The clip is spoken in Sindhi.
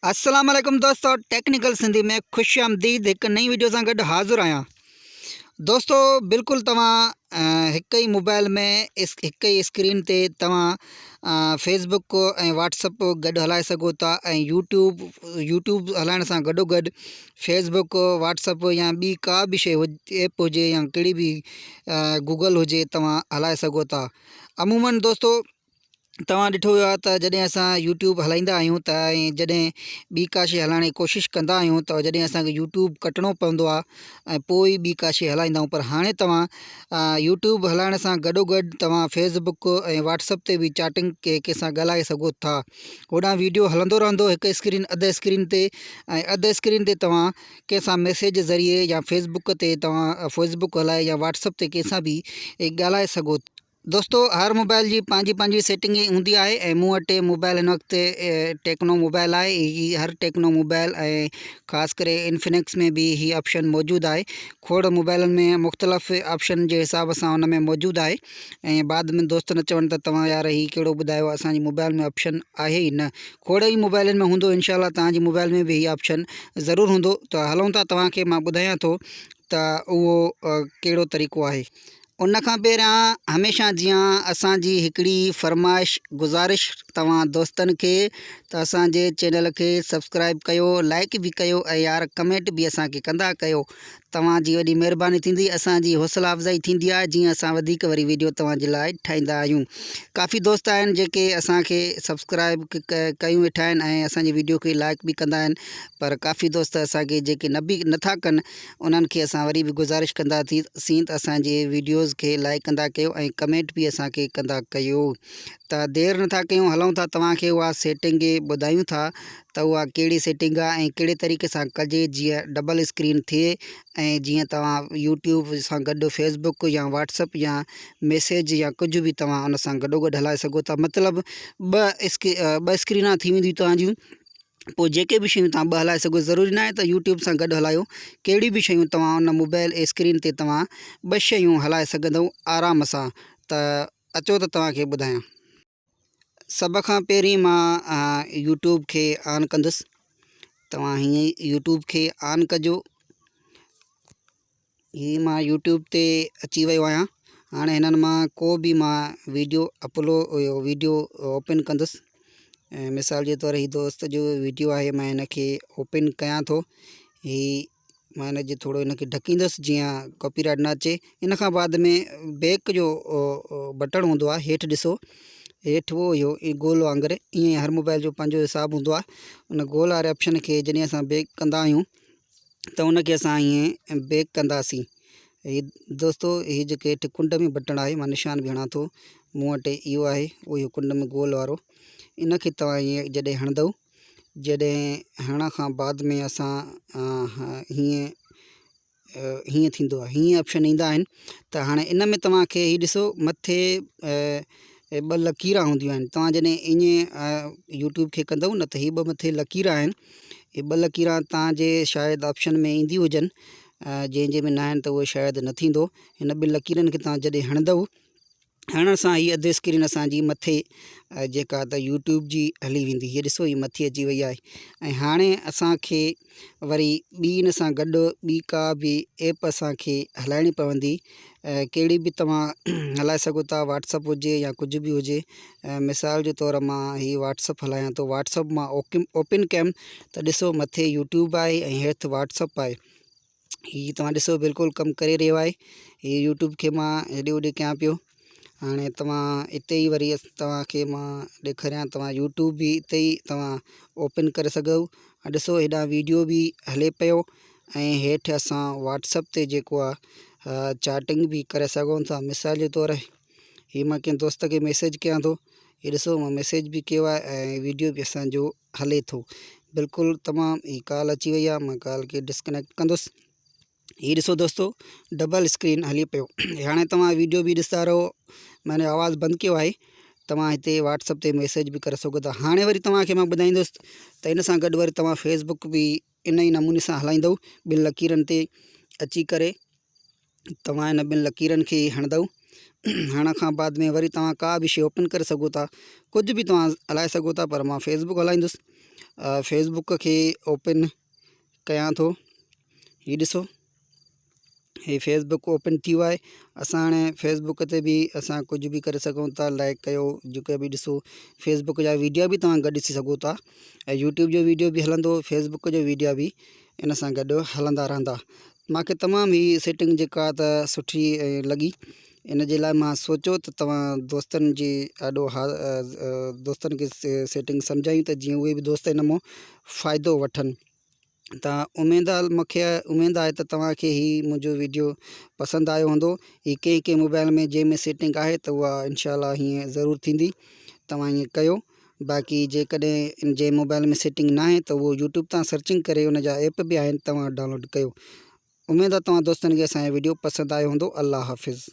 السلام عليڪم دوستو ٽيڪنيڪل سنڌي ۾ خوش آمديد هڪ نئين ويڊيو سان گڏ حاضر آهيان دوستو بلڪل توهان هڪ ئي موبائل ۾ هڪ ئي اسڪرين تي توهان فيسبڪ ۽ واٽس اپ گڏ هلائي سگهو ٿا ۽ يوٽيوب يوٽيوب هلائڻ سان گڏو گڏ فيسبڪ واٽس اپ يا ٻي ڪا به شي ايپ هجي يا ڪهڙي به گوگل هجي توهان هلائي سگهو ٿا عمومن دوستو توهان ڏٺو ويو آهي ته جڏهن اسان يوٽيوب هلائيندا آهيون ته ۽ جڏهن ٻي ڪا شي هلائڻ جي ڪوشش ڪندا آهيون ته جڏهن اسانکي يوٽيوب ڪٽڻو پوندو آهي ۽ پوء ئي ٻي ڪا شي هلائيندا آهيون پر هاڻي توهان يوٽيوب هلائڻ سان گڏو گڏ توهان فيس بڪ ۽ واٽس اپ تي به چيٽنگ ڪنهن سان ڳالهائي سگهو ٿا هوڏانهن ويڊيو هلندو رهندو هڪ اسڪرين اڌ اسڪرين تي ۽ اڌ اسڪرين تي توهان ڪنهن سان ميسيج ذريعي يا فيس بڪ تي توهان فيس بڪ هلائي يا واٽس اپ تي ڪنهن سان به ڳالهائي سگهو دوستو هر موبائل جي پنهنجي پنهنجي سيٽنگ هوندي آهي ۽ مون وٽ موبائل هن وقت ٽيڪنو موبائل آهي هي هر ٽيڪنو موبائل ۽ خاص ڪري انفنڪس ۾ به هي آپشن موجود آهي کوڙ موبائلن ۾ مختلف آپشن جي حساب سان ان ۾ موجود آهي ۽ بعد ۾ دوست نه چون ته توهان يار هي ڪهڙو ٻڌايو اسان جي موبائل ۾ آپشن آهي ئي نه کوڙ ئي موبائلن ۾ هوندو انشاء الله توهان جي موبائل ۾ به هي آپشن ضرور هوندو ته هلون ٿا توهان کي مان ٻڌايان ٿو ته اهو ڪهڙو طريقو آهي ان کان پهريان هميشه جيان اسان جي هڪڙي فرمائش گذارش توهان دوستن کي ته اسان جي چينل کي سبسڪرائب ڪيو لائڪ به ڪيو ۽ يار ڪمينٽ به اسان کي ڪندا ڪيو توهان جي وڏي مهرباني ٿيندي اسان جي حوصلا افزائي ٿيندي آهي جيئن اسان وڌيڪ وري ويڊيو توهان جي لاء ٺاهيندا آهيون ڪافي دوست آهن جيڪي اسان کي سبسڪرائب ڪيون ويٺا آهن ۽ اسان جي ويڊيو کي لائڪ به ڪندا آهن پر ڪافي دوست اسان کي جيڪي نه به نٿا ڪن انهن کي اسان وري به گذارش ڪندا سين ته اسان جي ويڊيوز کي لائڪ ڪندا ڪيو ۽ ڪمينٽ به اسان کي ڪندا ڪيو ته دير نٿا ڪيون هلون ٿا توهان کي اها سيٽنگ ٻڌايون ٿا ته اها ڪهڙي سيٽنگ آهي ۽ ڪهڙي طريقي سان ڪجي جيئن ڊبل اسڪرين ٿئي ۽ جيئن توهان يوٽيوب سان گڏ فيسبڪ يا واٽس اپ يا ميسيج يا ڪجهه به توهان ان سان گڏو گڏ هلائي سگهو ٿا مطلب ٻه ٻه اسڪرينا ٿي وينديون توهان جون پوء جيڪي به شيون توهان ٻه هلائي سگهو ضروري ناهي ته يوٽيوب سان گڏ هلايو ڪهڙي به شيون توهان ان موبائل اسڪرين تي توهان ٻه شيون هلائي سگهندو آرام سان ته اچو ته توهان کي ٻڌايان. سڀ کان پهرين مان يوٽيوب کي آن ڪندس توهان هيئن ئي يوٽيوب کي آن ڪجو. هي مان يوٽيوب تي اچي ويو آهيان هاڻي هنن مان ڪو به مان ويڊيو اپلو ويڊيو اوپن ڪندس ۽ مثال جي طور هي دوست جو ويڊيو آهي مان هن کي اوپن ڪيان ٿو هي مان هن جي ٿورو هن کي ڍڪيندس جيئن ڪاپي رائٽ نه اچي ان کان بعد ۾ بيڪ جو بٽڻ هوندو آهي هيٺ ڏسو هيٺ اهو اهو گول وانگر ائين هر موبائل جو پنهنجو حساب هوندو آهي ان گول واري آپشن کي جڏهن اسان بيڪ ڪندا آهيون ته ان کي اسان ائين بيڪ ڪنداسين هي دوستو هي جيڪي هيٺ ڪنڊ ۾ بٽڻ آهي مان نشان به هڻان ٿو مون وٽ اهو آهي اهو ڪنڊ ۾ گول وارو ان کي توهان ائين جڏهن هڻندو جڏهن هڻڻ کان بعد ۾ اسان هيئن هيئن ٿيندو آهي هيئن آپشن ايندا آهن ته هاڻي ان ۾ توهان کي هي ڏسو مٿي ٻه لڪيران هونديون آهن توهان جڏهن ائين يوٽيوب کي ڪندو نه ته هي ٻه مٿي لڪير آهن هي ٻه لڪيران توهان جي شايد آپشن ۾ اينديون هجن جنهن جي ۾ نه آهن ته اهو شايد نه ٿيندو هن ٻن لڪيرن کي توهان جڏهن هڻندو هڻڻ سان هي اڌ اسڪرين اسان جي مٿي جيڪا ته يوٽيوب جي هلي ويندي هي ڏسو هي مٿي اچي وئي آهي ۽ هاڻي اسان کي وري ٻي ان سان گڏ ٻي ڪا به ايپ اسان کي هلائڻي پوندي ڪهڙي به توهان هلائي سگهو ٿا واٽس اپ هجي يا ڪجهه به هجي مثال جي طور مان هي واٽس اپ هلايان ٿو واٽس اپ مان اوپن ڪيم ته ڏسو مٿي يوٽيوب آهي ۽ هيٺ واٽس اپ آهي هي توهان ڏسو بلڪل ڪم ڪري رهيو آهي هي يوٽيوب کي مان هيڏي هوڏي ڪيان پيو هاڻي توهان اتي ئي وري توهان کي مان ڏيکاريان توهان يوٽيوب به اتي ئي توهان اوپن ڪري سگهو ۽ ڏسو هيڏانهن ويڊيو به هلي پيو ۽ هيٺ اسان واٽس اپ تي جيڪو آهي چيٽنگ به ڪري سگهون ٿا مثال جي طور هي مان ڪنهن دوست کي ميسيج ڪيان ٿو هي ڏسو مان ميسيج به ڪيو آهي ۽ ويڊيو به اسانجو هلي ٿو بلڪل تمام هي ڪال اچي وئي آهي مان ڪال کي ڊسڪنيڪٽ ڪندس هي ڏسو دوستو ڊبل اسڪرين هلي پيو هاڻي توهان ويڊيو به ڏسندا رهو معني آواز بند ڪيو آهي توهان هتي واٽس اپ تي ميسيج به ڪري سگهو ٿا هاڻي وري توهان کي مان ٻڌائيندس ته ان سان گڏ وري توهان فيسبڪ به ان ئي نموني سان هلائيندو ٻن لڪيرن تي اچي ڪري توهان ان ٻن لڪيرن کي هڻندو هڻڻ کان بعد ۾ وري توهان ڪا به شي اوپن ڪري سگهو ٿا ڪجهه به توهان هلائي سگهو ٿا پر مان فيسبڪ هلائيندس. فيسبوڪ کي اوپن ڪيان ٿو هي ڏسو هي فيسبوڪ اوپن ٿي ويو آهي اسان هاڻي فيسبوڪ تي به اسان ڪجهه به ڪري سگهون ٿا لائڪ ڪيو جيڪو به ڏسو فيسبوڪ جا ويڊيو به توهان گڏ ڏسي سگهو ٿا ۽ يوٽيوب جو ويڊيو به هلندو فيسبوڪ جو ويڊيو به ان سان گڏ هلندا رهندا مانکي تمام هي سيٽنگ جيڪا ته سٺي لڳي ان جي لاء مان سوچيو ته توهان دوستن جي آڏو دوستن کي سيٽنگ سمجهايون ته جيئن اهي به دوست ان مان فائدو وٺن ته اميد آهي مون کي اميد آهي ته توهان کي هي منهنجو ويڊيو پسند آيو هوندو هي ڪنهن ڪنهن موبائل ۾ جنهن ۾ سيٽنگ آهي ته اها انشاء الله هيئن ضرور ٿيندي توهان ائين ڪيو باقي جيڪڏهن جنهن موبائل ۾ سيٽنگ ناهي ته اهو يوٽيوب تان سرچنگ ڪري ان جا ايپ به آهن توهان ڊائونلوڊ ڪيو اميد آهي توهان دوستن کي اسان جو ويڊيو پسند آيو هوندو الله حافظ.